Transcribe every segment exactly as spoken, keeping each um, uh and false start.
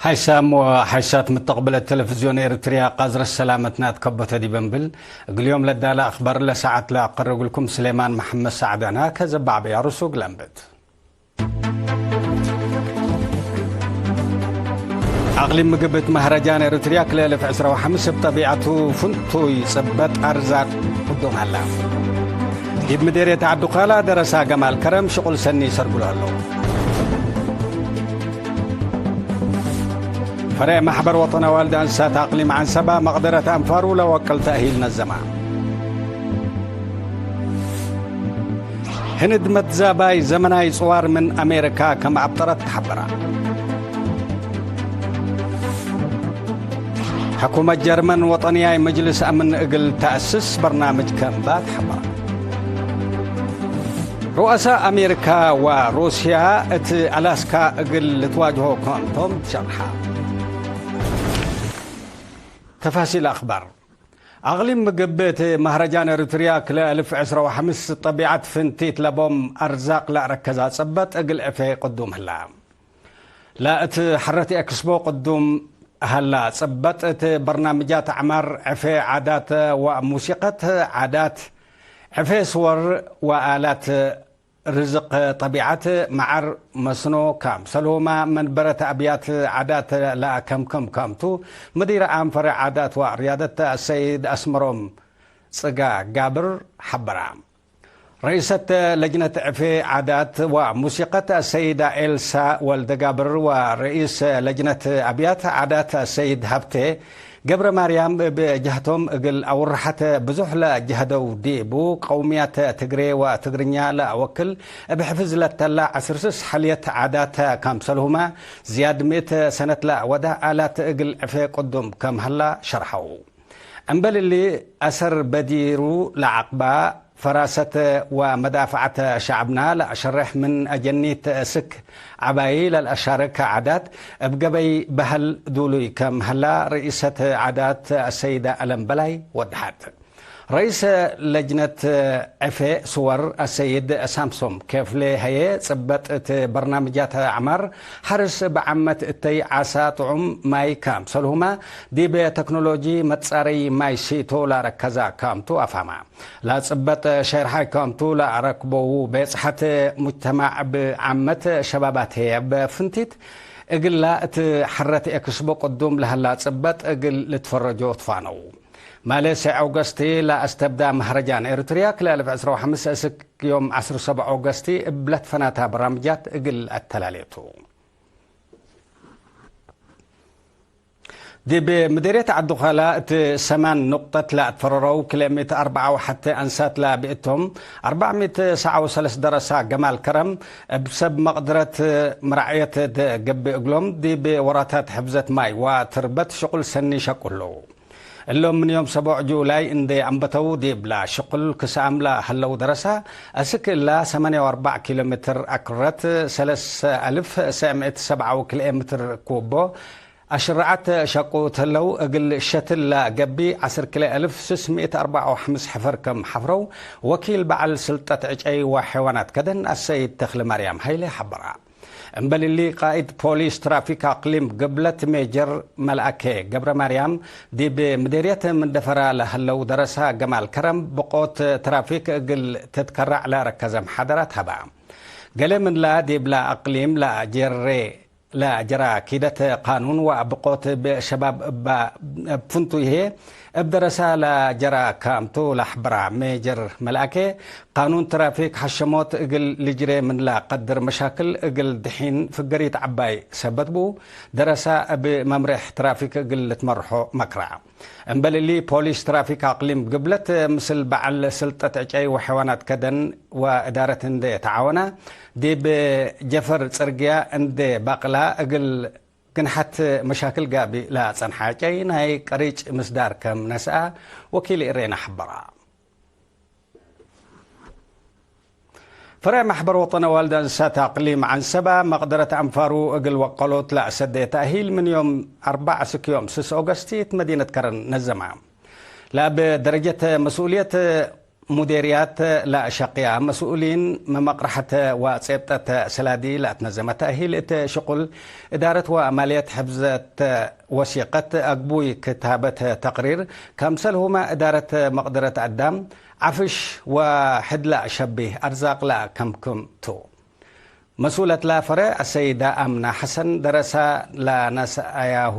ሓይሳም ወሓይሳት ምተቅብለት ቴሌቪዝዮን ኤሪትርያ፣ ቃዝረት ሰላመትና ትከበተ ዲብ እንብል፣ እግል ዮም ለዳለ አክባር ለሰዓት ለአቀርብ እግልኩም ስሌማን መሐመድ ሰዕድ አነ። ከዘባዕበያ ርሱግ ለንብት። አቅሊም ምግብ እት መህረጃን ኤሪትርያ ክልኤ እልፍ ዕስራ ወሐምስ እብ ጠቢዐቱ ፍንቱይ ጽበጥ አርዛቅ ቅዱም ሀላ። ዲብ ምዴርየት ዐዱ ካላ ደረሳ ገማል ከረም ሽቁል ሰኒ ሰርጉሎ ሀለው። ፈሬዕ ማሕበር ወጠን አዋልድ አንሳት አቅሊም ዐንሰባ መቅደረት አንፋሩ ለወቅል ተእሂል ነዘማ። ህንድ መትዛባይ ዘመናይ ጽዋር ምን አሜሪካ ከም አብጠረት ተሐበራ። ሕኩመት ጀርመን ወጠንያይ መጅልስ አምን እግል ተአስስ በርናምጅ ከእንባ ተሐበራ። ሩአሳ አሜሪካ ወሩስያ እት አላስካ እግል ልትዋጅሆ ከምቶም ሸርሐ። ተፋሲል አክባር። አቅሊም ምግብ እት መህረጃን ኤሪትርያ ክልኤ እልፍ ዕስራ ወሐምስ ጠቢዐት ፍንቲት ለቦም አርዛቅ ለአረከዛ ጽበጥ እግል ዕፌ ቅዱም ህላ። ለእት ሐረት ኤክስፖ ቅዱም ሀላ። ጽበጥ እት በርናምጃት አዕማር፣ ዕፌ፣ ዓዳት ወሙሲቀት ዓዳት፣ ዕፌ ስወር ወአላት ርዝቅ ጠቢዐት፣ መዓር፣ መስኖ፣ ካምሰልሁማ መንበረት አብያት ዓዳት ለአከምከም ካምቱ፣ ምዲር ዓም ፈሬዕ ዓዳት ወርያደት አሰይድ አስመሮም ጽጋ ጋብር ሐበራ። ረኢሰት ለጅነት ዕፌ ዓዳት ወሙሲቀት አሰይዳ ኤልሳ ወልደጋብር ወረኢስ ለጅነት አብያት ዓዳት አሰይድ ሀብቴ ገብረማርያም እብ ጀህቶም፣ እግል አውርሐት ብዙሕ ለጀህደው ዲቡ ቀውምያት ትግሬ ወትግርኛ ለአወክል እብ ሕፍዝ ለተላ ዐስር ስስ ሐልየት ዓዳት ካምሰልሁመ ዝያድ ምእት ሰነት ለአወደ አላት እግል ዕፌ ቅዱም ከም ሀላ ሸርሐው። እምበል እሊ፣ አሰር በዲሩ ለዐቅባ፣ ፈራሰት ወመዳፍዐት ሸዐብና ለአሸሬሕ ምን አጀኒት እስክ ዐባዪ ለልአሻርክ ዓዳት እብ ገበይ በህል ዱሉይ ከም ሀላ፣ ርኢሰት ዓዳት አሰይደ አለም በላይ ወደሐት። ረኢስ ለጅነት ዕፌ ስወር አሰይድ ሳምሶም ኬፍሌ ሀዬ፣ ጽበጥ እት በርናምጃት አዕማር ሐርስ እብ ዓመት እተይ ዓሳ ጥዑም ማይ ካምሰልሁመ፣ ዲብ ተክኖሎጂ መትጻረይ ማይ ሲቶ ለአረከዛ ካምቱ አፋማ። ለጽበጥ ሸርሓይ ካምቱ ለአረክበዉ ቤጽሐት ሙጅተማዕ እብ ዓመት ሸባባት ህዬ እብ ፍንቲት እግላ እት ሐረት ኤክስቦ ቅዱም ለሀላ ጽበጥ እግል ልትፈረጆ ትፋነው። ማሌ ሰዕ ኦገስቲ ለአስተብዳ መህረጃን ኤሪትርያ ክልኤ እልፍ ዕስራ ወሐምስ እስክ ዮም ዐስር ወሰብዕ ኦገስቲ እብ ለትፈናታ በራምጃት እግል አተላሌቱ። ዲብ ምዴርየት ዐዱ ካላ እት ሰማን ኑቅጠት ለአትፈረረው ክልኤ ምእት አርበዓ ወሐቴ አንሳት ለአብእቶም፣ አርበዕ ምእት ሰዓ ወሰለስ ደረሳ ገማል ከረም እብ ሰብ መቅድረት መራዕየት ገብእ እግሎም፣ ዲብ ወራታት ሕፍዘት ማይ ወትርበት ሽቁል ሰኒ ሸቁ ህለው። እሎም ምን ዮም ሰቦዕ ጁላይ እንዴ አንበተው፣ ዲብላ ሽቁል ክሰአም ለሀለው ደረሳ፣ አስክ እላ ሰማንያ ወአርበዕ ኪሎ ሜትር አክረት፣ ሰለሰ አልፍ ሰዕ ምእት ሰብዓ ወክልኤ ሜትር ኩቦ፣ አሽረዐት ሸቁ እት ህለው፣ እግል ሸትል ለገብእ ዐስር ክልኤ አልፍ ስስ ምእት አርበዕ ወሐምስ ሕፈር ከም ሐፍረው፣ ወኪል በዐል ስልጠት ዕጨይ ወሐይዋናት ከደን አሰይድ ተክለማርያም ሀይሌ ሐበራ። እምበል እሊ፣ ቃእድ ፖሊስ ትራፊክ አቅሊም ግብለት ሜጀር መልአኬ ገብረማርያም፣ ዲብ ምዴርየት መንደፈራ ለህለው ደረሳ ገማል ከረም፣ ብቆት ትራፊክ እግል ትትከራዕ ለረከዘ መሓደራት ሀባ። ገሌ ምንላ፣ ዲብላ አቅሊም ለአጀሬ ለጀራ ኪደት ቃኑን ወአብቆት እብ ሸባብ እባ እብ ፍንቱይ ህዬ እብ ደረሳ ለጀራ ካምቱ ለአሕበራ ሜጀር መልአኬ፣ ቃኑን ትራፊክ ሐሸሞት እግል ልጅሬ ምንላ ቀድር መሻክል እግል ድሒን ፍገሪት ዐባይ ሰበት ቡ፣ ደረሳ እብ መምሬሕ ትራፊክ እግል ልትመርሖ መክራ። እምበል እሊ፣ ፖሊስ ትራፊክ አቅሊም ግብለት ምስል በዐል ስልጠት ዕጨይ ወሐይዋናት ከደን ወእዳረት እንዴ ተዓወና፣ ዲብ ጀፈር ጽርግያ እንዴ ባቅላ፣ እግል ግንሐት መሻክል ጋብእ ለጸንሐ ዕጨይ ናይ ቀሪጭ ምስዳር ከም ነስአ ወኪል ኤሬና ሐበራ። ፈሬዕ ማሕበር ወጠን አዋልድ አንሳት አቅሊም ዐንሰባ፣ መቅደረት አንፋሩ እግል ወቀሎት ለአሰዴ ተእሂል ምን ዮም አርበዕ እስክ ዮም ስስ ኦገስት እት መዲነት ከረን ነዘማ። ለእብ ደረጀት መስኡልየት ሙዴርያት ለሸቅያ መስኡሊን መመቅረሐት ወጼብጠት ሰላዲ ለአትነዘመ ተእሂል እት ሽቁል እዳረት ወማልየት ሕፍዘት ወሲቀት አግቡይ ክታበት ተቅሪር፣ ከምሰልሁመ እዳረት መቅድረት አዳም፣ ዐፍሽ ወሕድ ለሸቢህ አርዛቅ ለከምክም ቱ። መስኡለት ለፈሬዕ አሰይደ አምና ሐሰን ደረሳ ለነስአያሁ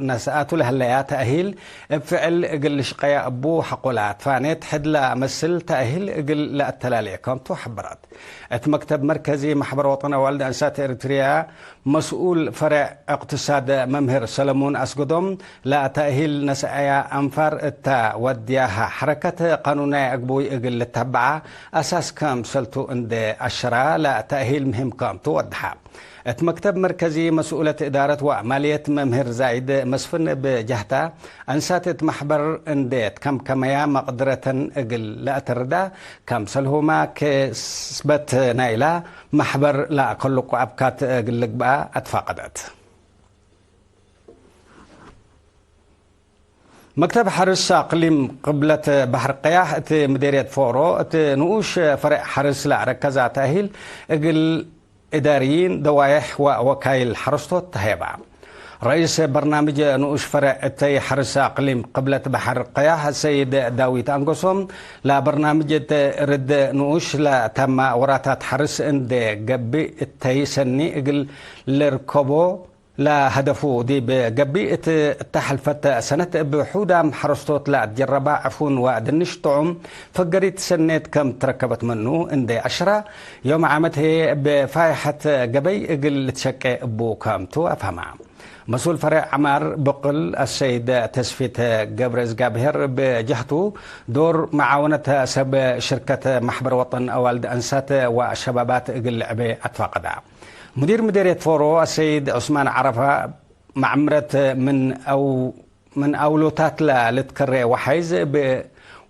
ነስአቱ ለህለያ ተእሂል እብ ፍዕል እግል ልሽቀያ እቡ ሐቆ ለአትፋኔት ሕድ ለመስል ተእሂል እግል ለአተላሌ ከምቱ ሐበረት። እት መክተብ መርከዚ መሕበር ወጠን አዋልድ አንሳት ኤሪትርያ መስኡል ፈሬዕ እቅትሳድ መምህር ሰለሙን አስገዶም ለተእሂል ነስአያ አንፋር እተ ወድያሃ ሐረከት ቃኑናይ አግቡይ እግል ልተበዓ አሳስ ከምሰልቱ እንዴ አሸራ፣ ለተእሂል ምህም ከምቱ ወደሐ። እት መክተብ መርከዚ መስኡለት እዳረት ወማልየት መምህር ዛይድ መስፍን እብ ጀህታ፣ አንሳት እት መሕበር እንዴ ትከምከመያ መቅድረተን እግል ለአተርዳ፣ ከምሰልሁመ ክስበት ናይላ መሕበር ለአከልቁ አብካት እግል ልግበአ አትፋቀደት። መክተብ ሐርስ አቅሊም ቅብለት በሐር ቀያሕ እት ምዴርየት ፎሮ፣ እት ንኡሽ ፈሬዕ ሐርስ ለአረከዛ ተእሂል እግል እዳርይን ደዋዬሕ ወወካይል ሐረስቶት ተሀየባ። ረኢስ በርናምጅ ንኡሽ ፈሬዕ እተይ ሐርስ አቅሊም ቅብለት በሐር ቀያሕ ሰይድ ዳዊት አንገሶም፣ ለበርናምጅ እት ርድ ንኡሽ ለተማ ወራታት ሐርስ እንዴ ገብእ እተይ ሰኒ እግል ልርከቦ ለሀደፉ ዲብ ገብእ እት እተ ሐልፈት ሰነት እብ ሑዳም ሐረስቶት ለአትጀረባ ዕፉን ወድንሽ ጥዑም ፈገሪት ሰኔት ከም ትረከበት ምኑ እንዴ አሽራ፣ ዮም ዓመት ህዬ እብ ፋይሐት ገበይ እግል ልትሸቄ እቡ ከምቱ አፍሀማ። መስኡል ፈሬዕ ዐማር ብቅል አሰይድ ተስፊት ገብረእዝጋብሄር እብ ጀህቱ፣ ዶር መዓወነት ሰብ ሽርከት መሕበር ወጠን አዋልድ አንሳት ወሸባባት እግል ልዕቤ አትፋቀዳ። ሙዲር ምዴርየት ፎሮ አሰይድ ዑስማን ዐረፋ፣ መዕምረት ምን አው-፣ ምን አውሎታት ለልትከሬ ወሐይዝ እብ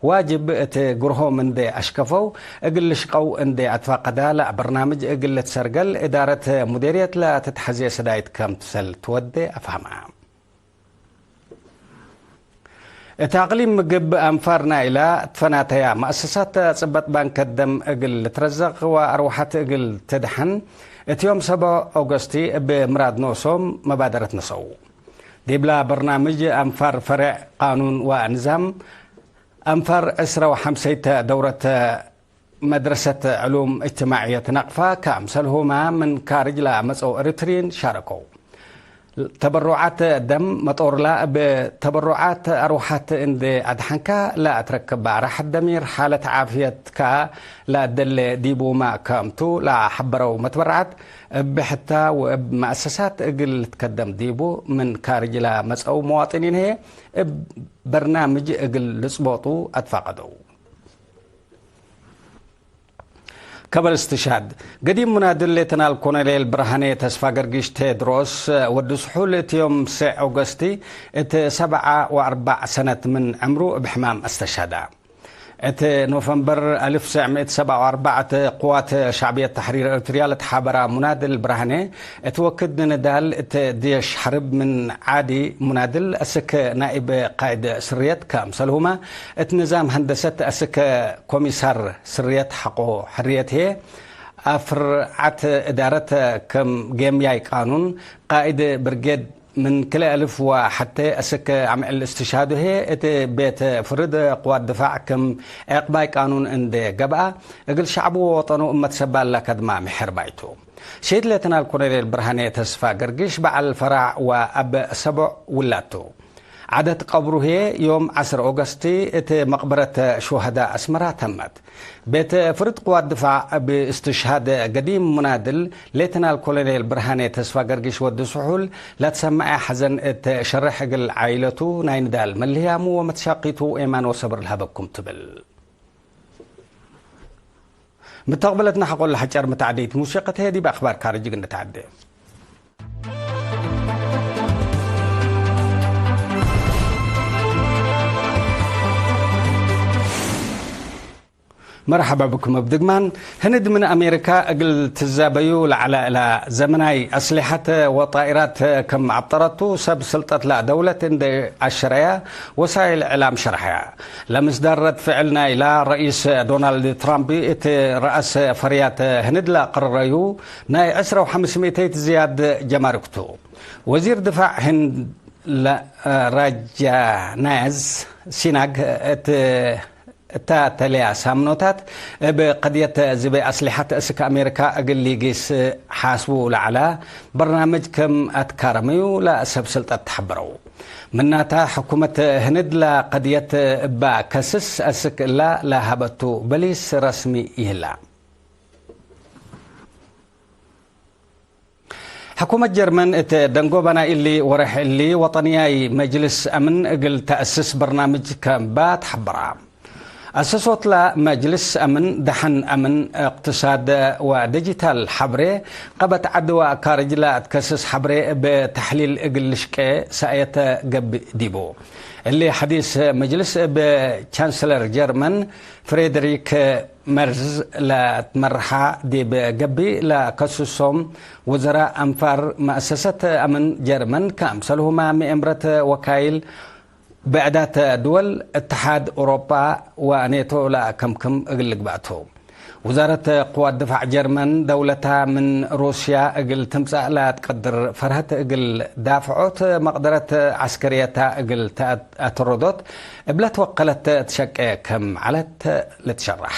ዋጅብ እት ግርሆም እንዴ አሽከፈው፣ እግል ልሽቀው እንዴ አትፋቀዳ ለበርናምጅ እግል ልትሰርገል እዳረት ሙዴርየት ለትትሐዜ ሰዳይት ከምሰል ትወዴ አፍሀማ። እት አቅሊም ምግብ አንፋር ናይላ ትፈናተያ መአሰሳት ጽበጥ ባንከ ደም እግል ልትረዘቅ ወአርወሐት እግል ትድሐን፣ እት ዮም ሰብዕ ኦገስቲ እብ ምራድ ኖሶም መባደረት ነሰው። ዲብላ በርናምጅ አንፋር ፈሬዕ ቃኑን ወንዛም፣ አንፋር ዕስረ ወሐምሰይተ ደውረት መድረሰት ዕሉም እጅትማዕየት ነቅፋ፣ ከአምሰልሁመ ምን ካርጅ ለመጽአው ኤሪትርዪን ሻረከው። ተበሩዓት ደም መጦርላ እብ ተበሩዓት አርወሐት እንዴ አድሐንካ ለአትረክብ ራሐት ደሚር፣ ሓለት ዓፍየትካ ለአደሌ ዲቡመ ከምቱ ለሐበረው መትበርዓት፣ እብ ሕታ ወእብ መአሰሳት እግል ልትከደም ዲቡ ምን ካርጅ ለመጽአው መዋጥኒን ህዬ እብ በርናምጅ እግል ልጽቦጡ አትፋቀደው። ከበር እስትሽሃድ ገዲም ሙናድል ሌተናል ኮሎኔል ብርሃኔ ተስፋገርጊሽ ቴድሮስ ወዲ ስሑል እት ዮም ሴዕ ኦገስቲ እት ሰብዓ ወአርበዕ ሰነት ምን ዕምሩ እብ ሕማም አስተሽሀዳ። እት ኖቨምበር አልፍ ሴዕ ምእት ሰብዓ ወአርበዕ እት ቅዋት ሸዕብየት ተሕሪር ኤሪትርያ ለተሓበራ ሙናድል ብርሃኔ እት ወክድ ንዳል እት ዴሽ ሐርብ ምን ዓዲ ሙናድል አስክ ናኢብ ቃእድ ስርየት ከአምሰልሁመ እት ንዛም ሀንደሰት አስክ ኮሚሳር ስርየት ሐቆ ሕርየት ህዬ አፍርዓት እዳረት ክም ጌምያይ ቃኑን ቃእድ ብርጌድ ምን ክልኤ አልፍ ወሐቴ አስክ አምዕል እስትሽሃዱ ህዬ እት ቤት ፍርድ ቅዋት ድፋዕ ክም ዕቅባይ ቃኑን እንዴ ገብአ እግል ሸዕቡ ወወጠኑ እመት ሰባል ለከድማ ምሕርባይ ቱ። ሸሂድ ሌተናል ኮሎኔል ብርሃኔ ተስፋ ገርግሽ በዐል ፈራዕ ወአብ ሰቦዕ ውላድ ቱ። ዐደት ቀብሩ ህዬ ዮም ዐስር ኦገስቲ እት መቅበረት ሹሀዳ አስመራ ተመት። ቤት ፍርድ ቅዋት ድፋዕ እብ እስትሽሃድ ገዲም ሙናድል ሌተናል ኮሎኔል ብርሃኔ ተስፋ ገርግሽ ወዲ ስሑል ለትሰመዐ ሐዘን እት ሸርሕ እግል ዓኢለቱ ናይ ንዳል መልህያሙ ወመትሻቂቱ ኤማን ወሰብር ለሀበኩም ትብል። ምተቅብለትና ሐቆለ ሐጨር ምተዓደይት ሙሲቀት ህዬ ዲብ አክባር ካርጅ እግል ንትዓዴ። መርሐባ ብኩም እብ ድግማን። ህንድ ምን አሜሪካ እግል ትዛበዩ ለዐለ እላ ዘመናይ አስሊሐት ወጣኢራት ክም አብጠረቱ ሰብ ስልጠት ለደውለት እንዴ አሸረያ ወሳይል እዕላም ሸርሐያ። ለምስዳር ረድ ፍዕል ናይላ ረኢስ ዶናልድ ትራምፕ እት ረአስ ፈርያት ህንድ ለቀረረዩ ናይ ዕስራ ወሐምስ ሚእተይት ዝያድ ጀማርክቱ። ወዚር ድፋዕ ህንድ ለ-፣ ራጃ ናያዝ ሲናግ እት እታ ተለያ ሳምኖታት እብ ቀድየት ዝበይ አስሊሐት እስክ አሜሪካ እግል ሊጊስ ሓስቡ ለዐለ በርናምጅ ክም አትካረመዩ ለሰብ ስልጠት ተሐበረው። ምናተ ሕኩመት ህንድ ለቀድየት እባ ከስስ እስክ እላ ለሀበቱ በሊስ ረስሚ ይህላ። ሕኩመት ጀርመን እት ደንጎበ ናይ እሊ ወሬሕ እሊ ወጠንያይ መጅልስ አምን እግል ተአስስ በርናምጅ ከእንባ ተሐበራ። አሰሶትላ መጅልስ አምን ደሐን አምን፣ እቅትሳድ ወዲጂታል ሐብሬ፣ ቀበት ዐድ ወአካርጅ ለአትከስስ ሐብሬ እብ ተሕሊል እግል ልሽቄ ሰእየተ ገብእ ዲቡ። እሊ ሐዲስ መጅልስ እብ ቻንስለር ጀርመን ፍሬድሪክ መርዝ ለትመርሐ ዲብ ገብእ ለከስሶም ውዘራእ አንፋር መአሰሰት አምን ጀርመን ከአምሰልሁመ ምእምረት ወካይል ብዕዳት ድወል እትሓድ ኡሮጳ ወኔቶ ለአከምክም እግል ልግባእ ቱ። ውዛረት ቅዋት ድፋዕ ጀርመን ደውለታ ምን ሩስያ እግል ትምጸእ ለትቀድር ፈርሀት እግል ዳፍዖት መቅደረት ዐስከርየታ እግል ተአትረዶት እብለ ትወቀለት ትሸቄ ክም ዐለት ልትሸራሕ።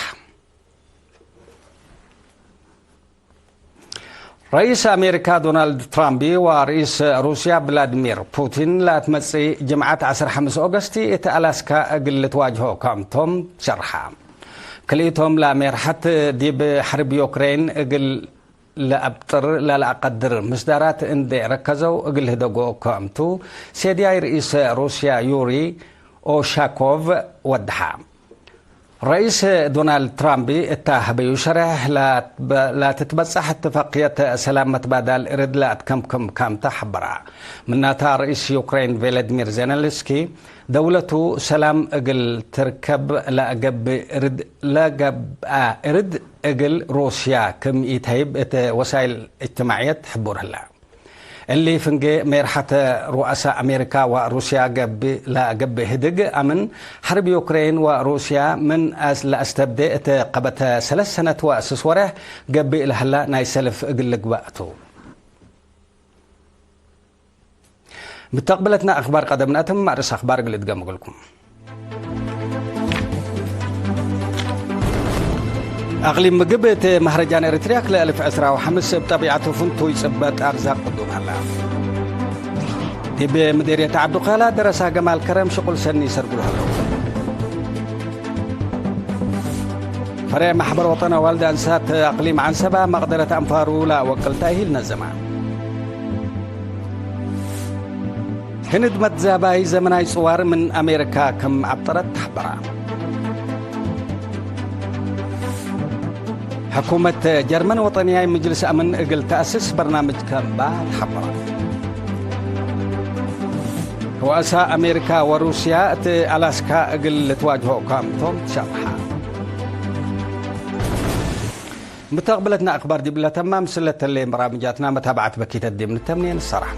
ረኢስ አሜሪካ ዶናልድ ትራምፕ ወረኢስ ሩስያ ቭላድሚር ፑቲን ለትመጽእ ጅምዓት ዐስር ሐምስ ኦገስት እት አላስካ እግል ልትዋጅሆ ከምቶም ሸርሐ። ክልኢቶም ለሜርሐት ዲብ ሐርብ ዩክሬን እግል ለአብጥር ለለአቀድር ምስዳራት እንዴ ረከዘው እግል ህደጎ ከምቱ ሴድያይ ረኢስ ሩስያ ዩሪ ኡሻኮቭ ወደሐ። ረኢስ ዶናልድ ትራምፕ እታ ሀበዩ ሸሬሕ ላትትበጸሕ እትፈቅየት ሰላም መትባዳል እርድ ለአትከምክም ካምተ ሐበራ። ምናታ ረኢስ ዩክሬን ቬለድሚር ዜለንስኪ ደውለቱ ሰላም እግል ትርከብ ለገብእ እርድ፣ ለገብአ እርድ እግል ሩስያ ክም ኢተህይብ እት ወሳይል እጅትማዕየት ሕቡር ህለ። እሊ ፍንጌ ሜርሐተ ሩአሰ አሜሪካ ወሩስያ ገብእ ለገብእ ህድግ አምን ሐርብ ዩክሬን ወሩስያ ምን አስ-፣ ለአስተብዴ እት ቀበተ ሰለስ ሰነት ወስስ ወሬሕ ገብእ ለሀላ ናይ ሰልፍ እግል ልግባእ ቱ። ምተቅብለትና አክባር ቀደም ነአትም፣ ማርስ አክባር እግል እድገም እግልኩም። አቅሊም ምግብ እት መህረጃን ኤሪትርያክ ለአልፍ ዕስራ ወሐምስ እብ ጠቢዐቱ ፍንቱይ ጽበጥ አርዛቅ ቅዱም ሀላ። ዲብ ምዴርየት ዐብዱካላ ደረሳ ገማል ከረም ሽቁል ሰኒ ሰርጉል ሀለው። ፈሬዕ ማሕበር ወጠን አዋልድ አንሳት አቅሊም ዐንሰባ መቅደረት አንፋሩ ለአወቅል ተእሂል ነዘማ። ህንድ መትዛባይ ዘመናይ ጽዋር ምን አሜሪካ ክም አብጠረት ተሐበራ። ሕኩመት ጀርመን ወጠንያይ ምጅልስ አምን እግል ተአስስ በርናምጅ ከምባ ተሐበራ። ሩአሳ አሜሪካ ወሩስያ እት አላስካ እግል ልትዋጅሆ እኳ ምቶም ትሸርሐ። ምተቅብለትና አክባር ዲብለ ተማም ስለተሌ በራምጃትና መታብዐት በኪተት ዲብ ንተምኔ ንሰራሕ።